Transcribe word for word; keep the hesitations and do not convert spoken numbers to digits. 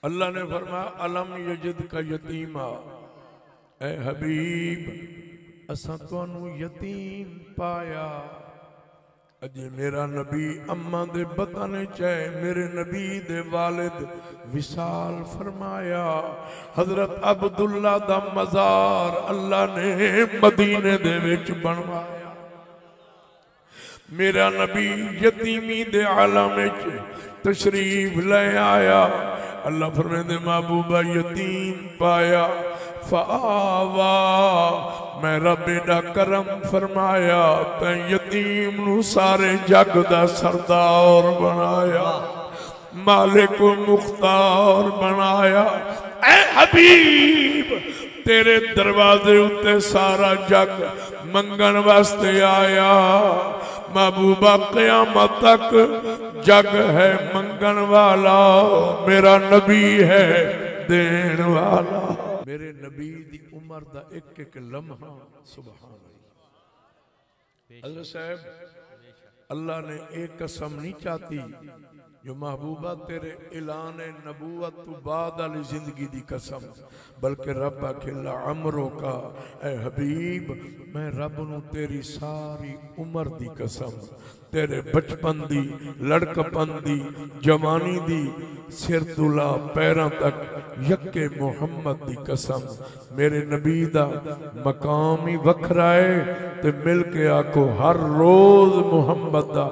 اللہ نے فرمایا، الم یجدک یتیما، اے حبیب، اساں تانوں یتیم پایا۔ اجے میرا نبی اماں دے بطن وچ ہے، میرے نبی دے والد وصال فرمایا۔ حضرت عبداللہ دا مزار اللہ نے مدینے دے وچ بنوایا۔ میرا نبی یتیمی دے عالم وچ تشریف لے آیا۔ اللہ فرمیندے، محبوبہ یتیم پایا، فآوا، میں رب ایڈا کرم فرمایا، تیں یتیم نو سارے جگ دا سردار بنایا، مالک و مختار بنایا۔ اے حبیب، تیرے دروازے اتے سارا جگ منگن واسطے آیا۔ محبوبہ، قیامت تک جگ ہے منگن والا، میرا نبی ہے دین والا۔ میرے نبی دی عمر دا ایک ایک لمحہ، سبحان اللہ۔ حضرت صاحب، اللہ نے اے قسم نہیں چاتی جو محبوبہ تیرے اعلان نبوت تو بعد والی زندگی دی قسم، بلکہ رب آکھے، لعمرک، اے حبیب، میں رب نو تیری ساری عمر دی قسم، تیرے بچپن دی، لڑکپن دی، جوانی دی، سر تلا پیراں تک یکے محمد دی قسم۔ میرے نبی دا مقام ہی وکھرا ہے، تے مل کے آکھو، ہر روز محمد دا